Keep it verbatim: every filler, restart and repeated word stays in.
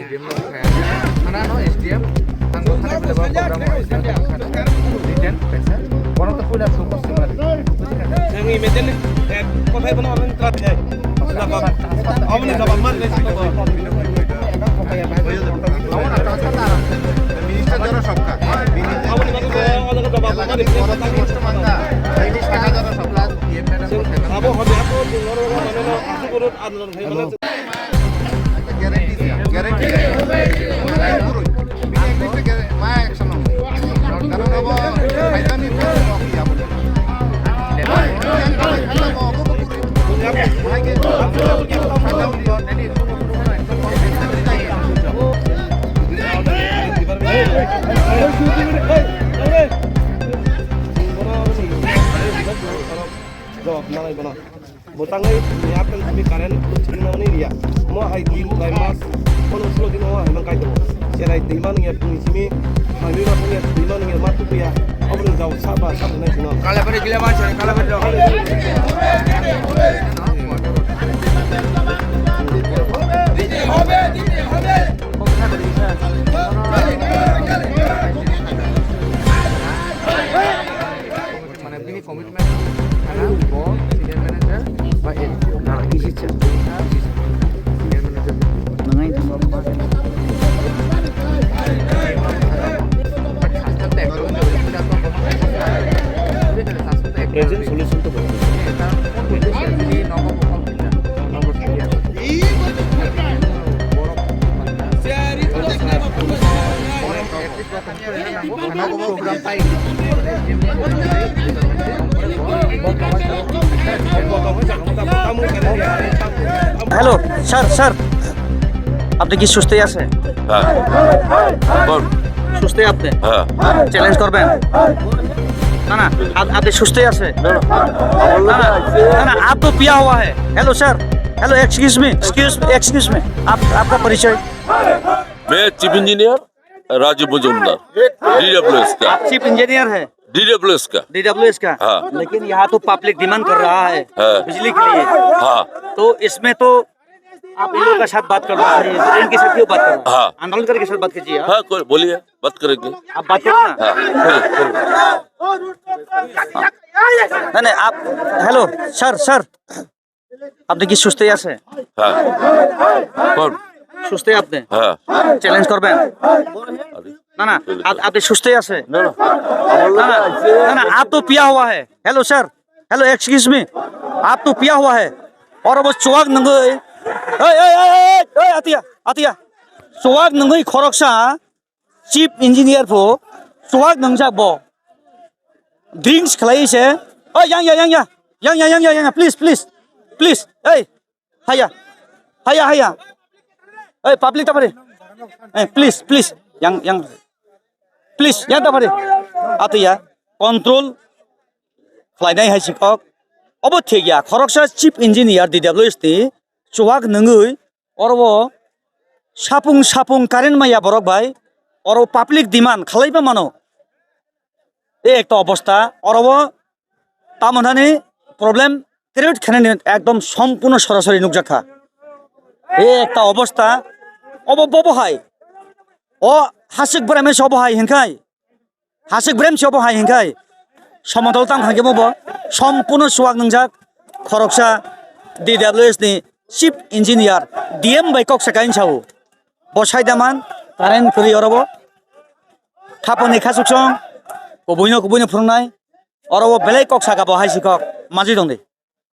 Mana no S D M, ang bo thani bole bo program o S D M thani written paisa. Bono to puila su customer. Ang immediately, eh, kothai bono orang trap jai. Aboni jawab mar le. Minister jara sabka. Aboni jawab mar le. Abo hobe, abo jawab mar le. Hello. Jawab manai bono. Bo tangai ni apeng kami current lo chini na mani riya. Mo hai din lai mas kono sulo din o hai mang kai to. Serai din man ya pung simi. Hai ni mas ya din man ya matu ya. Abro jawab saba saba nai sino. Kala bari gila man sari kala bari. Mane bini commitment khana bo senior manager ba A D C. Na, kisi cha. Senior manager. Nangai. Present solution to bo. Hello sir, sir, আপনি কি সুস্থই আছে? হ্যাঁ। বল। সুস্থই আপনি? হ্যাঁ। চ্যালেঞ্জ করবেন? না, না, আপ-, আপনি সুস্থই আছে? না, না। না, না, না, না, আপ তো পিয়া হুয়া হ্যায়। Hello sir, hello, excuse me, excuse, excuse me, up, আপকা পরিচয়? मैं चीफ इंजीनियर राजीव मजूमदार, डीडब्ल्यूएस का। आप चीफ इंजीनियर है? डीडब्ल्यूएस का। डीडब्ल्यूएस का? हाँ। लेकिन यहाँ तो पब्लिक डिमांड कर रहा है हाँ। बिजली के लिए। हाँ। तो इसमें तो आप इन लोगों का साथ बात करना चाहिए, इनके साथ क्यों बात कर रहे हैं? हाँ। आंदोलन करके साथ बात कीजिए आप। हाँ, कोई बोलिए, बात करेंगे। आप बात करो ना। हाँ, करेंगे, करेंगे। नहीं, नहीं, आप, हेलो, सर, सर। আপনি কি সুস্থই আছে? হ্যাঁ। কোন? সুস্থই আপনি? হ্যাঁ। চ্যালেঞ্জ করবেন? আরে। না, না, আপ-, আপনি সুস্থই আছে? না, না। না, না, না, না, आप तो पिया हुआ है। Hello sir, hello, excuse me, आप तो पिया हुआ है। Oro bo chuak nungwi. Oi, oi, oi, oi, oi, atia, atia. Chuak nungwi khoroksa. Chief engineer pho chuak nungjak bo. Drinks khlai se. Oi, yang ya, yang ya. Yang ya, yang ya, yang ya. Please, please. Please. Ei. Haya. Haya, haya. Ei, public ta pare. Eh, please, please. Yang, yang. Please, yang ta pare. Atu ya. Control khlainai hai sikok. Obo thik ya. Khoroksa chief engineer D W S ni chuak nungwi Oro bo sapung sapung current maya borok bai, oro public demand khalaiba mano. E ekta obostha, oro bo tamo thani problem create khainani ekdom sompurno sorasori nukjakha. E ekta obostha, obo bobo hai. O hasik bwrwi mesa obo hai hinkhai. Hasik brem se obo hai hinkhai. Somodol tang khankhe bo sompurno chuak nungjak khoroksa D W S ni chief engineer D M bai kok saka hinsa o. Bo saida man current kwrwi oro bo. Khaponi khasuksong kubuino kubuino phwrwngnai. Oro bo belai kok saka bo hai si kok majwi tongdi.